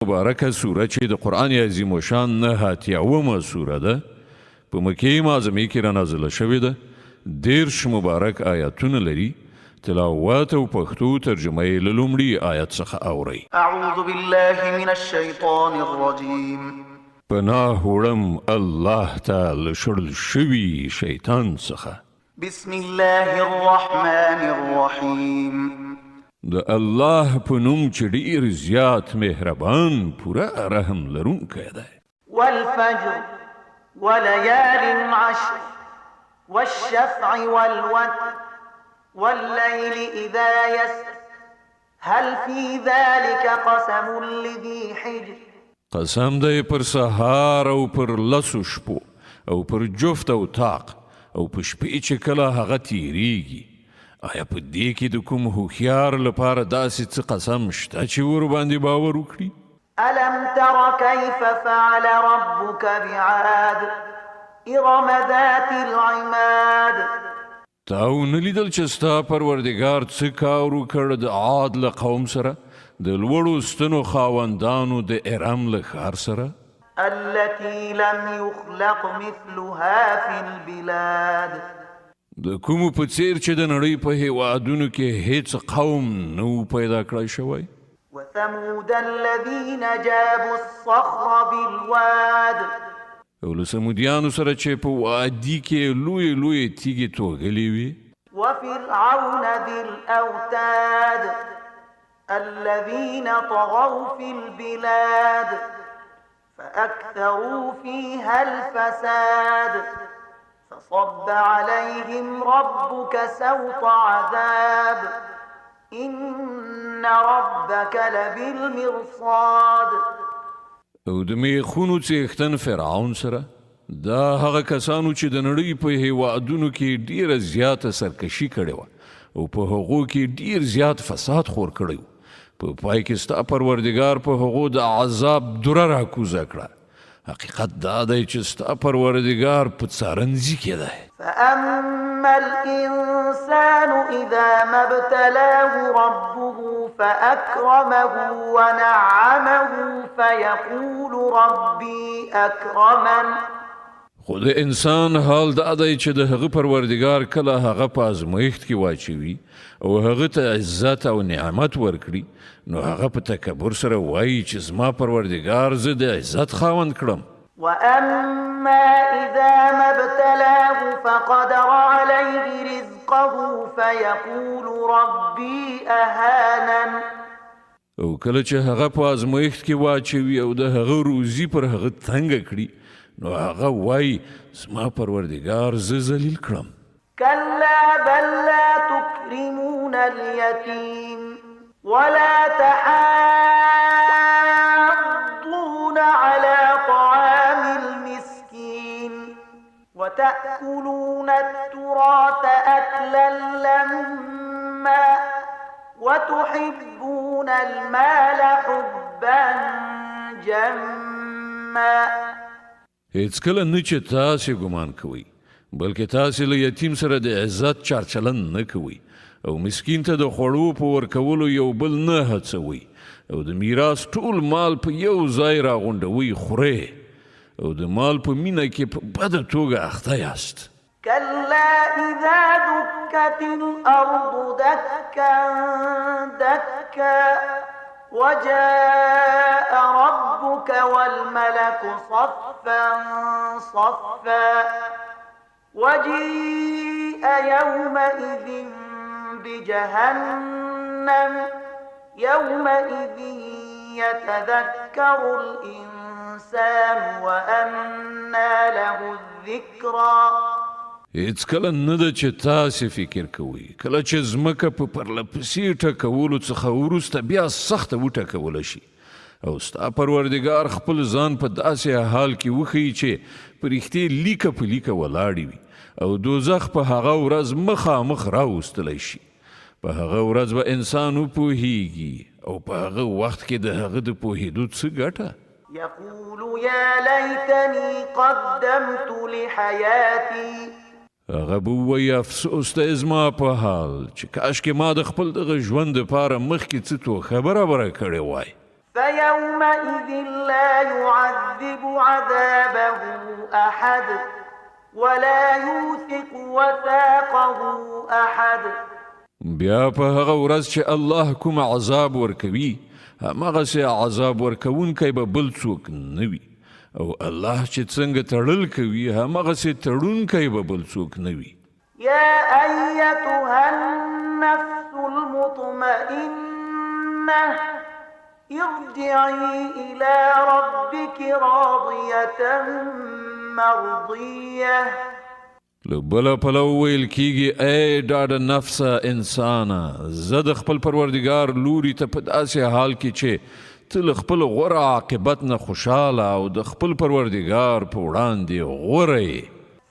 مبارکه سوره چې د قرآن عظیم الشان 89مه سوره ده، په مکې معظمې کې را نازله شوې ده، 30 مبارک آیاتونه لري. تلاوت او پښتو ترجمه یې له لومړي آیت څخه اورئ. أعوذ بالله من الشيطان الرجيم. پناه وړم الله ته له شړل شوي شیطان څخه. بسم الله الرحمن الرحيم. د الله په نوم چې ډیر زیات مهربان، پوره رحم لرونکی دی. والفجر وليال عشر والشفع والوتر والليل إذا يسر، هل في ذلك قسم لذي حجر؟ قسم دی پر سهار او پر لسو شپو او پر جفت او طاق او په شپې چې کله هغه تیریږي. آیا په دې کې د کوم هوښیار لپاره داسې څه قسم شته چې ورباندې باور وکړي؟ ألم تر كيف فعل ربك بعاد إرم ذات العماد؟ تا ونه لیدل چې ستا پروردګار څه کار وکړ د عاد له قوم سره، د لوړو ستنو خاوندانو، د ارم له ښار سره؟ التي لم يخلق مثلها في البلاد. د کومو په څیر چې د نړۍ په هیوادونو کې هیڅ قوم نه و پیدا کړای شوی. وثمود الذين جابوا الصخر بالواد. او له ثمودیانو سره چې په وادي کې لویې لویې تیږې توږلې وې. وفرعون ذي الأوتاد الذين طغوا في البلاد فأكثروا فيها الفساد، فصب عليهم ربك سوط عذاب، إن ربك لبالمرصاد. او د میخونو څښتن فرعون سره، دا هغه کسانو چې د نړۍ په هیوادونو کې ډیره زیاته سرکشي کړې وه او په هغو کې ډیر زیات فساد خور کړی و. په پای کې ستا پروردګار په هغو د عذاب دوره راکوزه کړه. حقیقت دا دی چې ستا پروردګار په څارنځي کې دی. فأما الإنسان إذا ما ابتلاه ربه فأكرمه ونعمه فيقول ربي أكرمن. خو د انسان حال دا دی چې د هغه پروردګار کله هغه په ازمایښت کې واچوي او هغه ته عزت او نعمت ورکړي، نو هغه په تکبر سره وایي چې زما پروردګار زه د عزت خاوند کړم. وأما إذا ما ابتلاه فقدر عليه رزقه فيقول ربي أهانن. او کله چې هغه په ازمایښت کې واچوي او د هغه روزي پر هغه تنګه کړي، نو هغه وایي زما پروردګار زه ذلیل کړم. كلا بل لا تكرمون اليتيم ولا تحاضون على طعام المسكين وتأكلون التراث أكلا لما وتحبون المال حبا جما. هیڅکله نه چې تاسې ګمان کوئ، بلکې تاسې له یتیم سره د عزت چارچلن نه کوئ او مسکین ته د خوړو په ورکولو یو بل نه هڅوئ او د میراث ټول مال په یو ځای راغونډوئ، خورئ او د مال په مینه کې په بده توګه اخته یاست. كلا إذا دكت الأرض دكا دكا وجاء ربك والملك صفا صفا وجيء يومئذ بجهنم، يومئذ يتذكر الإنسان وأنى له الذكرى. هیڅکله نه ده چې تاسې فکر کوئ، کله چې ځمکه په پرله پسې ټکولو څخه وروسته بیا سخته وټکوله شي او ستا پروردګار خپل ځان په داسې حال کې وښیي چې پرښتې لیکه په لیکه ولاړې وي او دوزخ په هغه ورځ مخامخ راوستلی شي، په هغه ورځ به انسان وپوهیږي او په هغه وخت کې د هغه د پوهېدو څه ګټه؟ يقول يا ليتني قدمت لحياتي. هغه به ووایي افسوس دی زما په حال چې کاشکې ما د خپل دغه ژوند دپاره مخکې څه توښه برابره کړې وای. فيومئذ لا يعذب عذابه أحد ولا يوثق وثاقه أحد. بیا په هغه ورځ چې الله کوم عذاب ورکوي، همغسې عذاب ورکوونکی به بل څوک نه وي، او الله چې څنګه تړل کوي همغسې تړونکی به بل څوک نه وي. يا أيتها النفس المطمئنة ارجعي إلى ربك راضية مرضية. له بله پلوه ویل کیږي، ای ډاډه نفسه انسانه، زه د خپل پروردګار لوري ته په داسې حال کې چې ته له خپل غوره عاقبت نه خوشحاله او د خپل پروردګار په وړاندې غوره یې.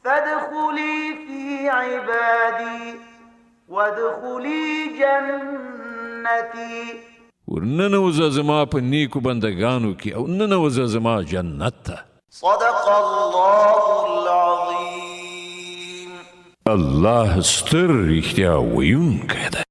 فادخلي في عبادي وادخلي جنتي. ورننوځه زما په نیکو بندګانو کې او ننوځه زما جنت ته. صدق الله العظيم. الله ستر رښتیا ویونکی دی.